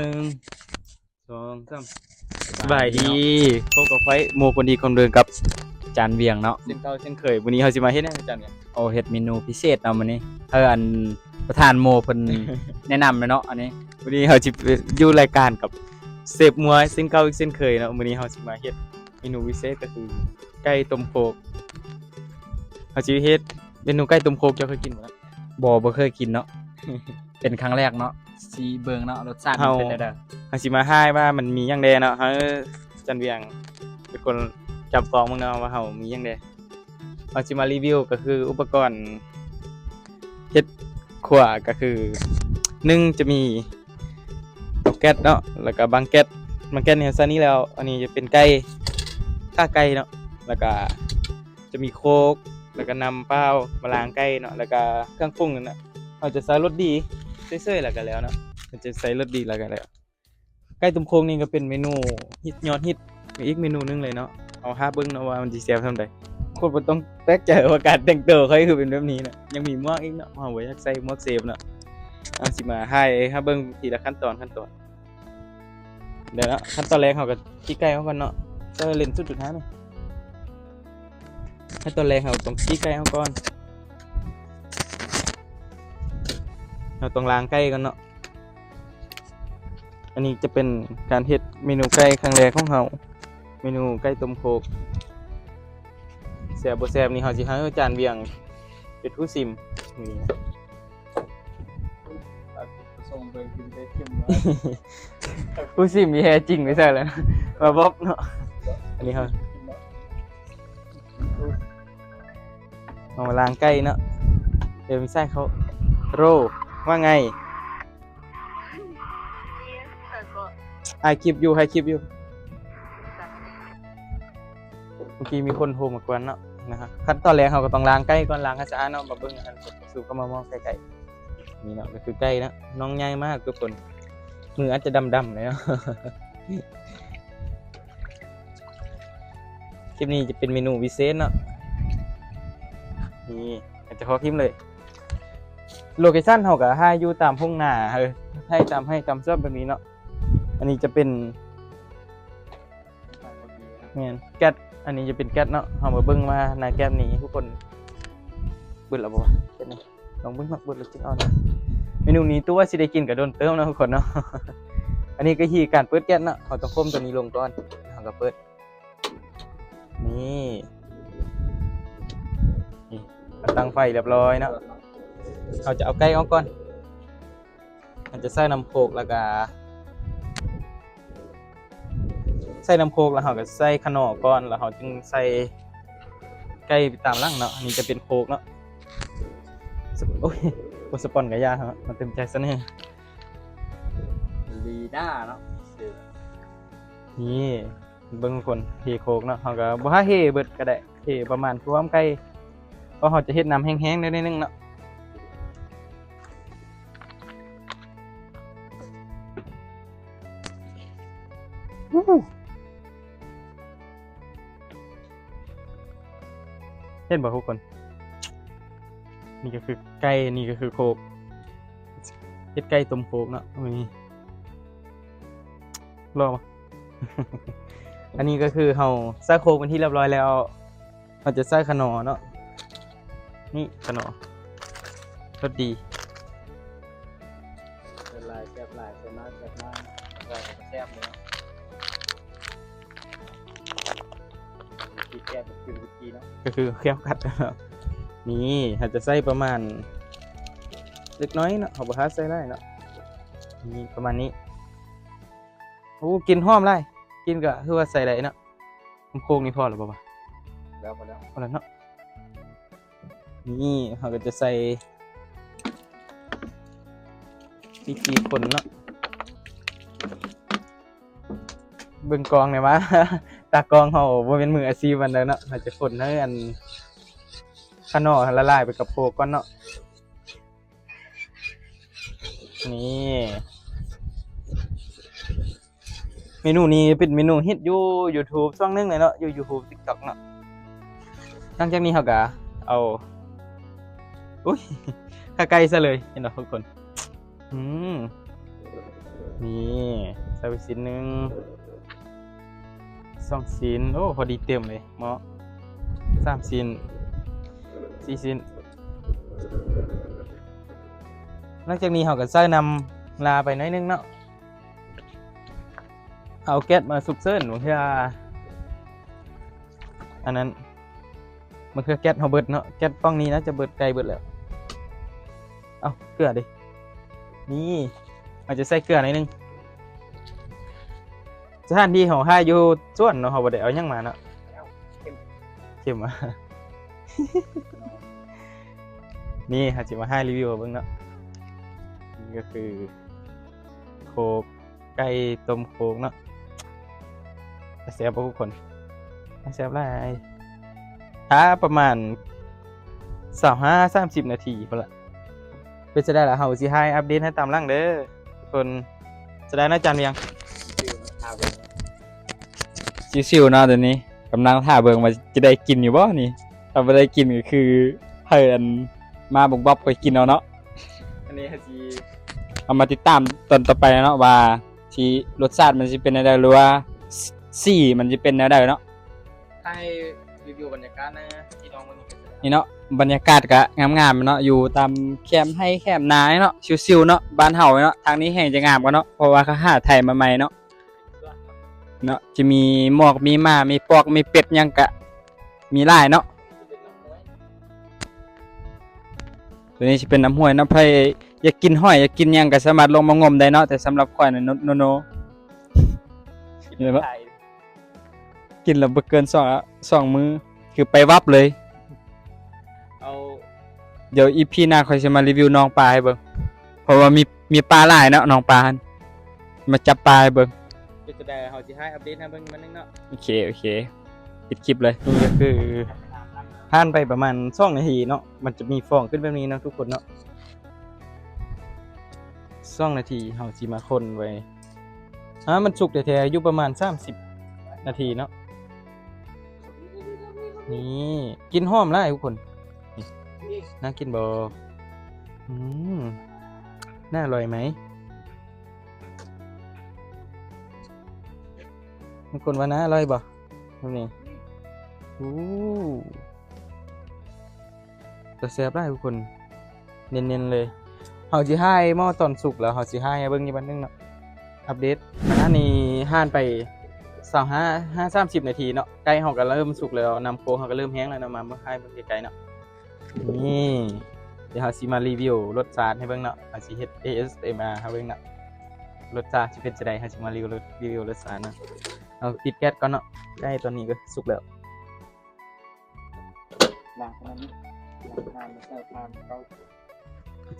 ໜຶ່ງ ສອງ ສາມ ສະບາຍດີ ພົບກັບຂ້ອຍໂມຄົນດີຄົນເດີມກັບຈານວຽງເນາະ ເຊັ່ນເກົ່າເຊັ່ນເຄີຍ. ມື້ນີ້ເຮົາຊິມາເຮັດຫຍັງຈານວຽງ? ໂອ້ ເຮັດເມນູພິເສດເນາະມື້ນີ້ ເອີ ອັນປະທານໂມເພິ່ນແນະນຳເນາະ. ອັນນີ້ມື້ນີ້ເຮົາຊິຢູ່ລາຍການກັບເຊຟມວຍເຊັ່ນເກົ່າອີກເຊັ່ນເຄີຍເນາະ. ມື້ນີ້ເຮົາຊິມາເຮັດເມນູພິເສດ ກໍຄືໄກ່ຕົ້ມໂຄກ. ເຮົາຊິເຮັດເມນູໄກ່ຕົ້ມໂຄກ ເຈົ້າເຄີຍກິນບໍ່? ບໍ່ ບໍ່ເຄີຍກິນເນາະ ເປັນຄັ້ງແລກເນາະ ຊິເບິ່ງເນາະ ລົດຊາດມັນເປັນແນວໃດ. ເຮົາຊິມາຖ່າຍວ່າມັນມີຫຍັງແດ່ເນາະ ໃຫ້ຈານວຽງເປັນຄົນຈັບກ້ອງເບິ່ງເນາະວ່າເຮົາມີຫຍັງແດ່. ເຮົາຊິມາຣີວິວ ກໍຄືອຸປະກອນເຮັດຄົວ ກໍຄື ໜຶ່ງ ຈະມີເຕົາແກັສເນາະ ແລ້ວກໍບັງແກັສ ບັງແກັສນີ້ເຮົາໃສ່ນີ້ແລ້ວ. ອັນນີ້ຈະເປັນໄກ່ ຂາໄກ່ເນາະ ແລ້ວກໍ ຈະມີໂຄກ ແລ້ວກະນ້ຳເປົ່າມາລ້າງໄກ່ເນາະ ແລ້ວກະເຄື່ອງປຸງນັ້ນນະ ເຮົາຈະໃສ່ລົດດີເສີຍໆ ແລ້ວກະແລ້ວເນາະ. ເຮົາຈະໃສ່ລົດດີແລ້ວກະແລ້ວ. ໄກ່ຕົ້ມໂຄກນີ້ກະເປັນເມນູຮິດ ຍອດຮິດອີກເມນູໜຶ່ງເລີຍເນາະ. ເຮົາຖ້າເບິ່ງເນາະວ່າມັນຊິແຊບສ່ຳໃດ. ຄົນບໍ່ຕ້ອງແປກໃຈວ່າການແຕ່ງໂຕຂ້ອຍຄືເປັນແບບນີ້ເນາະ ຍັງມີໝວກອີກເນາະ ເຮົາບໍ່ຢາກໃສ່ໝວກເຊຟເນາະ. ເຮົາຊິມາຖ່າຍໃຫ້ເບິ່ງທີລະຂັ້ນຕອນ ຂັ້ນຕອນ. ດຽວເນາະ ຂັ້ນຕອນແລກເຮົາກໍຈີ່ໄກ່ເຮົາກ່ອນເນາະ ໃສ່ເລນສູນຈຸດຫ້ານີ້. ຂັ້ນຕອນແລກເຮົາຕ້ອງຈີ່ໄກ່ເຮົາກ່ອນ ເຮົາຕ້ອງລ້າງໄກ່ກ່ອນເນາະ. ອັນນີ້ຈະເປັນການເຮັດເມນູໄກ່ຄັ້ງແລກຂອງເຮົາ ເມນູໄກ່ຕົ້ມໂຄກ. ແຊບບໍ່ແຊບນີ້ເຮົາຊິໃຫ້ອາຈານວຽງເປັນຜູ້ຊິມມື້ນີ້. ຜູ້ຊິມທີ່ແທ້ຈິງໄປໃສແລ້ວ ມາບອກເນາະ. ອັນນີ້ເຮົາ ເຮົາມາລ້າງໄກ່ເນາະ. ເອີ ມີສາຍເຂົ້າ. ໂຣ ວ່າໄງ? ຖ່າຍຄລິບຢູ່ ຖ່າຍຄລິບຢູ່. ເມື່ອກີ້ມີຄົນໂທມາກວນເນາະ ນະຮະ. ຂັ້ນຕອນແລກເຮົາກໍຕ້ອງລ້າງໄກ່ກ່ອນ ລ້າງໃຫ້ສະອາດເນາະ. ມາເບິ່ງຫັ້ນ ສູເຂົ້າມາມອງໃກ້ໆ ນີ້ເນາະ ກໍຄືໄກ່ເນາະ ນ້ອງໃຫຍ່ມາກທຸກຄົນ ມືອາດຈະດຳໆເລີຍເນາະ. ຄລິບນີ້ຈະເປັນເມນູພິເສດເນາະ ນີ້ ອາດຈະຂໍພິມເລີຍ. ໂລເຄຊັນເຮົາກໍຖ່າຍຢູ່ຕາມທົ່ງນາ ເອີ ຖ່າຍຕາມໄຮ່ຕາມສວນແບບນີ້ເນາະ. ອັນນີ້ຈະເປັນ ແມ່ນ ແກັສ ອັນນີ້ຈະເປັນແກັສເນາະ. ເຮົາມາເບິ່ງວ່າໜ້າແກັສນີ້ທຸກຄົນ ເບິດແລ້ວບໍ່ວະ ແກັສນີ້? ລອງເບິ່ງເນາະ ເບິດແລ້ວຈຶ່ງເອົາເນາະ. ເມນູນີ້ຕົວາຊິໄດ້ກິນກໍດົນເຕີບເນາະທຸກຄົນເນາະ. ອັນນີ້ກໍວິທີການເປີດແກັສເນາະ ເຮົາຕ້ອງຄົມຕົວນີ້ລົງກ່ອນ ເຮົາກໍເປີດ ນີ້ ນີ້ ຕັ້ງໄຟຮຽບຮ້ອຍເນາະ. ເຮົາຈະເອົາໄກ່ອອກກ່ອນ ເຮົາຈະໃສ່ນ້ຳໂຄກ ແລ້ວກະ ໃສ່ນ້ຳໂຄກ ແລ້ວເຮົາກໍໃສ່ຂະໜໍ່ກ່ອນ ແລ້ວເຮົາຈຶ່ງໃສ່ໄກ່ຕາມຫຼັງເນາະ. ອັນນີ້ຈະເປັນໂຄກເນາະ. ໂອ້ຍ ບໍ່ສະປອນກະຢ່າເນາະ ມາເຕັມໃຈສະເໜີ ລີດາເນາະ. ນີ້ ເບິ່ງທຸກຄົນ ເທໂຄກເນາະ ເຮົາກໍບໍ່ຫາເທເບິດກໍໄດ້ ເທປະມານຖ້ວມໄກ່ ເພາະເຮົາຈະເຮັດນ້ຳແຫ້ງໆໜ້ອຍໜຶ່ງເນາະ. ເຫັນບໍ່ທຸກຄົນ? ນີ້ກໍຄືໄກ່ ນີ້ກໍຄືໂຄກ ເຮັດໄກ່ຕົ້ມໂຄກເນາະມື້ນີ້ ລອງ. ອັນນີ້ກໍຄືເຮົາໃສ່ໂຄກເປັນທີ່ຮຽບຮ້ອຍແລ້ວ ເຮົາຈະໃສ່ຂະໜໍ່ເນາະ ນີ້ຂະໜໍ່ ລົດດີ ແຊບຫຼາຍ ແຊບຫຼາຍ ແຊບມາກ ແຊບມາກ ແຊບເລີຍເນາະ. ທີ່ແກະແບບຄືວິທີເນາະ ກໍຄືແຄມຂັດເນາະ. ນີ້ເຮົາຈະໃສ່ປະມານເລັກນ້ອຍເນາະ ເຮົາບໍ່ຖ້າໃສ່ຫຼາຍເນາະ. ນີ້ປະມານນີ້. ໂອ້ ກິ່ນຫອມຫຼາຍ ກິ່ນກໍຄືວ່າໃສ່ໄດ້ເນາະ. ນ້ຳໂຄກນີ້ພໍແລ້ວບໍ່ວະ? ແລ້ວ ພໍແລ້ວ ພໍແລ້ວເນາະ. ນີ້ເຮົາກໍຈະໃສ່ວິທີຄົນເນາະ ເບິ່ງກ້ອງແດ່ວ່າ ຕາກ້ອງເຮົາບໍ່ແມ່ນມືອາຊີບປານໃດເນາະ. ເຮົາຈະຄົນໃຫ້ອັນຂະໜໍ່ລະລາຍໄປກັບໂຄກກ່ອນເນາະ. ນີ້ ເມນູນີ້ເປັນເມນູຮິດຢູ່ຢູທູບຊ່ວງໜຶ່ງເລີຍເນາະ ຢູ່ຢູທູບ ຕິກຕັອກເນາະ. ຫຼັງຈາກນີ້ເຮົາກະເອົາ ອຸ້ຍ ຂາໄກ່ໃສ່ເລີຍ ເຫັນບໍ່ທຸກຄົນ? ອືມ ນີ້ ໃສ່ໄປຊິ້ນໜຶ່ງ ສອງຊິ້ນ ໂອ້ ພໍດີເຕັມເລີຍ ເໝາະ ສາມຊິ້ນ ສີ່ຊິ້ນ. ຫຼັງຈາກນີ້ເຮົາກໍໃສ່ນ້ຳລາໄປໜ້ອຍໜຶ່ງເນາະ. ເອົາແກັສມາສຸກເສີນ ບາງເທື່ອອັນນັ້ນ ບາງເທື່ອແກັສເຮົາເບິດເນາະ, ແກັສປ່ອງນີ້ໜ້າຈະເບິດ ໃກ້ເບິດແລ້ວ. ເອົາເກືອເດ ນີ້ ເຮົາຈະໃສ່ເກືອໜ້ອຍໜຶ່ງ. ສະຖານທີ່ເຮົາຖ່າຍຢູ່ສວນເນາະ, ເຮົາບໍ່ໄດ້ເອົາຫຍັງມາເນາະ. ເອົາເຂັມ ເຂັມມາ ນີ້ເຮົາຊິມາຖ່າຍຣີວິວໃຫ້ເບິ່ງເນາະ. ນີ້ກໍຄືໂຄກ ໄກ່ຕົ້ມໂຄກເນາະ. ແຊບບໍ່ທຸກຄົນ? ແຊບຫຼາຍ. ຖ້າປະມານຊາວຫ້າ ສາມສິບນາທີພຸ້ນລະ. ເປັນຈັ່ງໃດລະ ເຮົາຊິຖ່າຍອັບເດດໃຫ້ຕາມຫຼັງເດີທຸກຄົນ. ຈະໄດ້ນະ ຈານວຽງ? ຊິວໆເນາະ ດຽວນີ້ກຳລັງຖ້າເບິ່ງວ່າຈະໄດ້ກິນຢູ່ບໍ່ນີ້. ຖ້າບໍ່ໄດ້ກິນກໍຄືໃຫ້ອັນມາບອບໆຂ້ອຍກິນເອົາເນາະ. ອັນນີ້ເຮົາຊິເອົາມາຕິດຕາມຕອນຕໍ່ໄປເນາະ ວ່າຊິ ລົດຊາດມັນຊິເປັນແນວໃດ ຫຼືວ່າ ສ- ສີມັນຊິເປັນແນວໃດເນາະ. ໃຫ້ຣີວິວບັນຍາກາດນະ ພີ່ນ້ອງເບິ່ງ ນີ້ເນາະ, ບັນຍາກາດກະງາມໆເນາະ, ຢູ່ຕາມແຄມໄຮ່ແຄມນາເນາະ, ຊິວໆເນາະ, ບ້ານເຮົາເນາະ. ທາງນີ້ແຮ່ງຈະງາມກວ່າເນາະ ເພາະວ່າເຂົາຫາໄຖມາໃໝ່ເນາະ. ເນາະ ຈະມີໝວກ ມີໝາ ມີປອກ ມີເປັດ ຫຍັງກະມີຫຼາຍເນາະ. ຕົວນີ້ຊິເປັນນ້ຳຫ້ວຍເນາະ, ໃຜຢາກກິນຫອຍ ຢາກກິນຫຍັງກໍສາມາດລົງມາງົມໄດ້ເນາະ. ແຕ່ສຳລັບຂ້ອຍນະ ໂນ ໂນ ໂນ ກິນແລ້ວ ເນາະ ບໍ່ ກິນແລ້ວບໍ່ເກີນສອງ ສອງມື້ ຄືໄປວັບເລີຍ. ເອົາ ດຽວອີພີໜ້າຂ້ອຍຊິມາຣີວິວໜອງປາໃຫ້ເບິ່ງ ເພາະວ່າມີ ມີປາຫຼາຍເນາະ ໜອງປາຫັ້ນ ມາຈັບປາໃຫ້ເບິ່ງ. ເປັນຈັ່ງໃດ ເຮົາຊິຖ່າຍອັບເດດໃຫ້ເບິ່ງມື້ໜຶ່ງເນາະ. ໂອເຄ ໂອເຄ ປິດຄລິບເລີຍ. ນີ້ກໍຄືຜ່ານໄປປະມານສອງນາທີເນາະ, ມັນຈະມີຟອງຂຶ້ນແບບນີ້ເນາະທຸກຄົນເນາະ. ສອງນາທີເຮົາຊິມາຄົນໄວ້. ອາ ມັນສຸກແທ້ໆ ຢູ່ປະມານສາມສິບນາທີເນາະ. ນີ້ ກິ່ນຫອມຫຼາຍທຸກຄົນ. ນີ້ ໜ້າກິນບໍ່? ອືມ ໜ້າອະລ່ອຍໄໝ? ບາງຄົນວ່າໜ້າອະລ່ອຍບໍ່? ແບບນີ້ ໂອ້ ແຕ່ແຊບຫຼາຍທຸກຄົນ. ເນັ້ນໆເລີຍ. ເຮົາຊິຖ່າຍໝໍ້ຕອນສຸກແລ້ວ ເຮົາຊິຖ່າຍໃຫ້ເບິ່ງອີກບັດໜຶ່ງເນາະ. ອັບເດດ. ອັນນີ້ຜ່ານໄປຊາວຫ້າ ຫ້າ ສາມສິບນາທີເນາະ, ໄກ່ເຮົາກໍເລີ່ມສຸກແລ້ວ, ນ້ຳໂຄກເຮົາກໍເລີ່ມແຫ້ງແລ້ວເນາະ. ມາເບິ່ງ ຖ່າຍເບິ່ງໃກ້ໆເນາະ. ນີ້ ດຽວເຮົາຊິມາຣີວິວລົດຊາດໃຫ້ເບິ່ງເນາະ, ເຮົາຊິເຮັດ ເອເອສເອັມອາ ໃຫ້ເບິ່ງເນາະ. ລົດຊາດຊິເປັນຈັ່ງໃດ ເຮົາຊິມາຣີວິວ ຣີວິວລົດຊາດເນາະ. ເຮົາປິດແກັສກ່ອນເນາະ, ໄກ່ຕອນນີ້ກໍສຸກແລ້ວ. ລ້າງຂະໜາດນີ້ ລ້າງທານ ໃສ່ທານເກົ່າ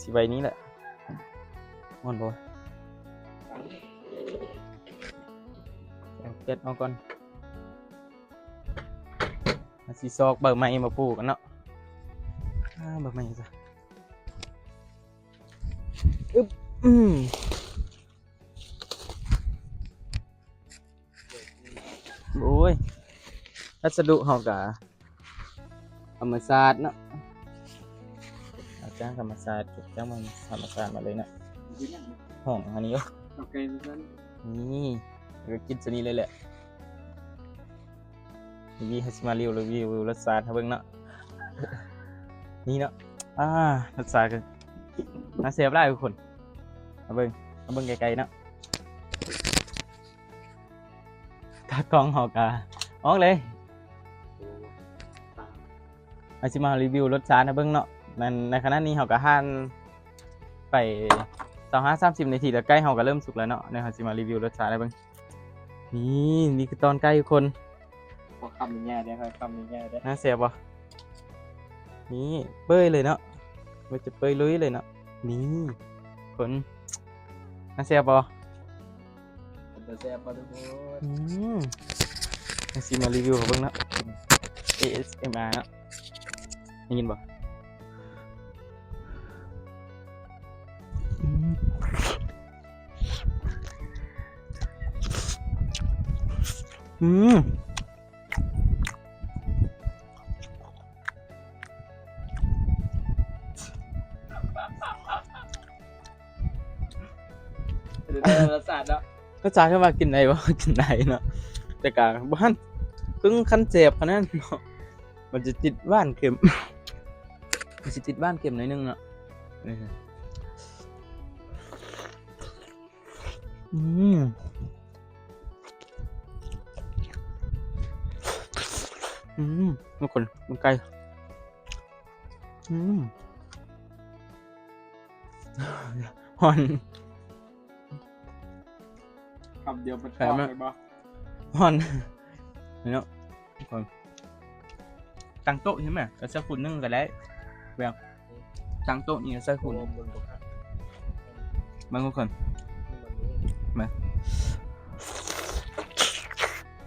ຊິໄວ້ນີ້ແຫຼະ. ຮ້ອນບໍ່? ເອົາແກັສອອກກ່ອນ. ເຮົາຊິຊອກໃບໄມ້ມາປູກັນເນາະ. ອາ ໃບໄມ້ຊະ. ອຶບ ອືມ. ໂອ້ຍ ວັດສະດຸເຮົາກະທຳມະຊາດເນາະ, ເອົາຈາກທຳມະຊາດ ເກັບຈາກທຳມະຊາດມາເລີຍເນາະ. ຫອມອັນນີ້ຢູ່ ເອົາໄກ່ມາຊັ້ນ. ນີ້ ກໍກິນໂຕນີ້ເລີຍແຫຼະ. ນີ້ເຮົາຊິມາຣີວິວ ຣີວິວລົດຊາດໃຫ້ເບິ່ງເນາະ. ນີ້ເນາະ ອາ ລົດຊາດກໍໜ້າແຊບຫຼາຍທຸກຄົນ. ມາເບິ່ງ ມາເບິ່ງໃກ້ໆເນາະ. ຕາກ້ອງເຮົາກະອອກເລີຍ. ເຮົາຊິມາຣີວິວລົດຊາດໃຫ້ເບິ່ງເນາະ. ໃນ ໃນຂະນະນີ້ເຮົາກະຫັນໄປຊາວຫ້າ ສາມສິບນາທີແລ້ວ, ໄກ່ເຮົາກະເລີ່ມສຸກແລ້ວເນາະ. ດຽວເຮົາຊິມາຣີວິວລົດຊາດໃຫ້ເບິ່ງ. ນີ້ ນີ້ຄືຕອນໄກ່ທຸກຄົນ. ຂໍຄຳໃຫຍ່ໆເດີ້ ຂໍຄຳໃຫຍ່ໆເດີ້. ໜ້າແຊບບໍ່? ນີ້ ເປີຍເລີຍເນາະ, ມັນຈະເປີຍລຸຍເລີຍເນາະ. ນີ້ ຄົນ ໜ້າແຊບບໍ່? ເປັນຕາແຊບບໍ່ທຸກຄົນ? ອືມ ເຮົາຊິມາຣີວິວໃຫ້ເບິ່ງເນາະ, ເອເອສເອັມອາເນາະ. ໄດ້ຍິນບໍ່? ອືມ ອືມ. ເປັນຈັ່ງໃດ ລົດຊາ ເຂົາຈະວ່າກິນໄດ້ບໍ່? ກິນໄດ້ເນາະ ແຕ່ກະບໍ່ທັນ ເຄິ່ງຄັນແຊບຂະໜາດເນາະ ມັນຈະຕິດຫວານເຄັມ ມັນຊິຕິດຫວານເຄັມໜ້ອຍໜຶ່ງເນາະ. ອືມ ອືມ ທຸກຄົນ ເບິ່ງໄກ່ ອືມ ຮ້ອນ ຄຳດຽວມັນ ແປ ປອກ ແມ່ນ ໄດ້ບໍ່? ຮ້ອນ ເນາະ ທຸກຄົນ ຕັ້ງໂຕະໃຊ່ໄໝ? ເອົາໃສ່ຝຸ່ນໜຶ່ງກໍໄດ້ ແບບ ຕັ້ງໂຕະນີ້ໃສ່ຝຸ່ນ ເບິ່ງ ເບິ່ງ ເບິ່ງ ເບິ່ງທຸກຄົນ ເບິ່ງ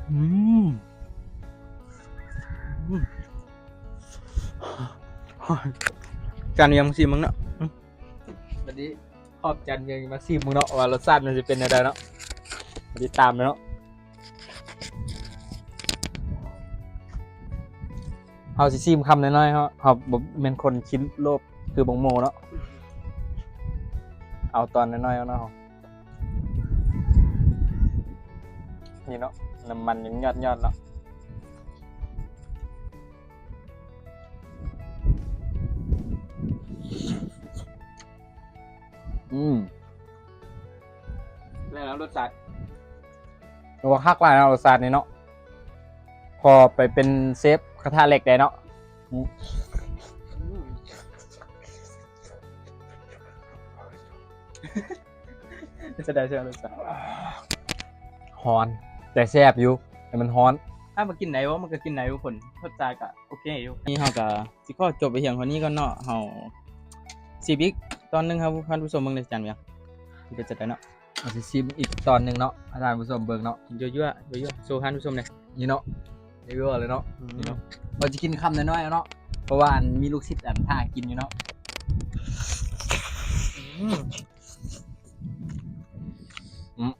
ອືມ ອືມ ຈານຫຍັງຊິມຶງເນາະ ອືມ ບັດນີ້ ຂອບຈານຫຍັງມາຊີມເບິ່ງເນາະ ວ່າລົດຊາດມັນຊິເປັນແນວໃດເນາະ ມາຕິດຕາມເນາະ. ເຮົາຊິຊີມຄຳນ້ອຍໆ ເຮົາ ເຮົາບໍ່ແມ່ນຄົນຂີ້ໂລບຄືບັກໂມເນາະ ເອົາຕອນນ້ອຍໆເນາະ ນີ້ເນາະ ນ້ຳມັນຍັງຍອດໆເນາະ. ອືມ ແລ້ວລົດຊາດ ໂອ້ ຄັກຫຼາຍເນາະ ລົດຊາດນີ້ເນາະ ພໍໄປເປັນເຊຟກະທະເຫຼັກໄດ້ເນາະ ອືມ ເປັນຈັ່ງໃດ ເຊຟ ລົດຊາດ? ຮ້ອນ ແຕ່ແຊບຢູ່ ແຕ່ມັນຮ້ອນ ຖ້າວ່າກິນໄດ້ບໍ່? ມັນກໍກິນໄດ້ທຸກຄົນ ລົດຊາດກໍໂອເຄຢູ່. ນີ້ເຮົາກໍ ຊິຂໍຈົບໄປພຽງເທົ່ານີ້ກ່ອນເນາະ ເຮົາຊີມອີກຕອນໜຶ່ງໃຫ້ທ່ານຜູ້ຊົມເບິ່ງເດີ ຈານຫຍັງ ເປັນຈັ່ງໃດເນາະ ເຮົາຊິຊີມອີກຕອນໜຶ່ງເນາະ ໃຫ້ທ່ານຜູ້ຊົມເບິ່ງເນາະ ກິນຍົວໆ ຍົວໆ ໂຊທ່ານຜູ້ຊົມແດ່ ນີ້ເນາະ ຍົວໆເລີຍເນາະ ອືມ ນີ້ເນາະ ເຮົາຊິກິນຄຳນ້ອຍໆເນາະ ເພາະວ່າອັນມີລູກສິດອັນຖ້າກິນຢູ່ເນາະ ອືມ ອືມ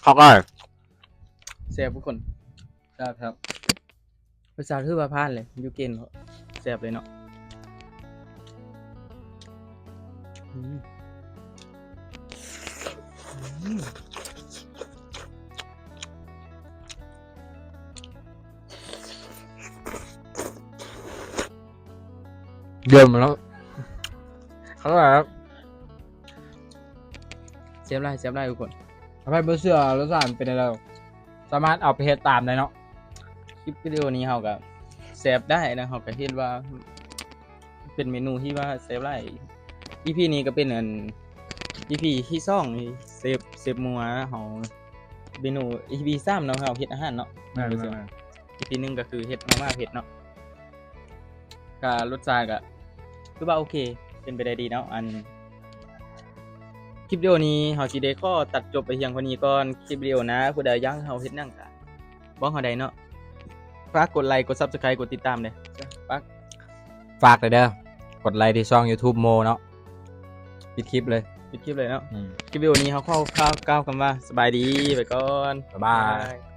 ຄັກຫຼາຍ ແຊບທຸກຄົນ ແຊບໆ. ລົດຊາດຖືວ່າຜ່ານເລີຍ ຢູ່ເກນ ແຊບເລີຍເນາະ ອືມ ອືມ ຢ້ຽມເນາະ ຄັກຫຼາຍ ແຊບຫຼາຍ ແຊບຫຼາຍທຸກຄົນ. ຖ້າໃຜບໍ່ເຊື່ອລົດຊາດເປັນແນວໃດ ສາມາດເອົາໄປເຮັດຕາມໄດ້ເນາະ. ຄລິບວິດີໂອນີ້ເຮົາກໍແຊບໄດ້ນະ ເຮົາກໍເຫັນວ່າເປັນເມນູທີ່ວ່າແຊບຫຼາຍ. ອີພີນີ້ກໍເປັນອັນ ອີພີທີສອງ ເຊຟ ເຊຟມົວເຮົາ ເມນູ ອີພີສາມເນາະ ເຮົາເຮັດອາຫານເນາະ. ແມ່ນໆໆ ອີພີໜຶ່ງກໍຄືເຮັດມາມ່າເຜັດເນາະ. ກະລົດຊາດກະຄືວ່າໂອເຄ ເປັນໄປໄດ້ດີເນາະ. ອັນ ຄລິບວິດີໂອນີ້ເຮົາຊິໄດ້ຂໍຕັດຈົບໄປພຽງເທົ່ານີ້ກ່ອນ. ຄລິບວິດີໂອໜ້າຜູ້ໃດຢາກໃຫ້ເຮົາເຮັດຫຍັງກະບອກເຮົາໄດ້ເນາະ. ຝາກກົດໄລ ກົດ Subscribe ກົດຕິດຕາມເດີ. ຝາກ ຝາກເດີ ກົດໄລທີ່ຊ່ອງ YouTube ໂມເນາະ. ປິດຄລິບເລີຍ ປິດຄລິບເລີຍເນາະ. ອືມ ຄລິບວິດີໂອນີ້ເຮົາຂໍກ່າວຄຳວ່າສະບາຍດີໄປກ່ອນ. ບາຍບາຍ.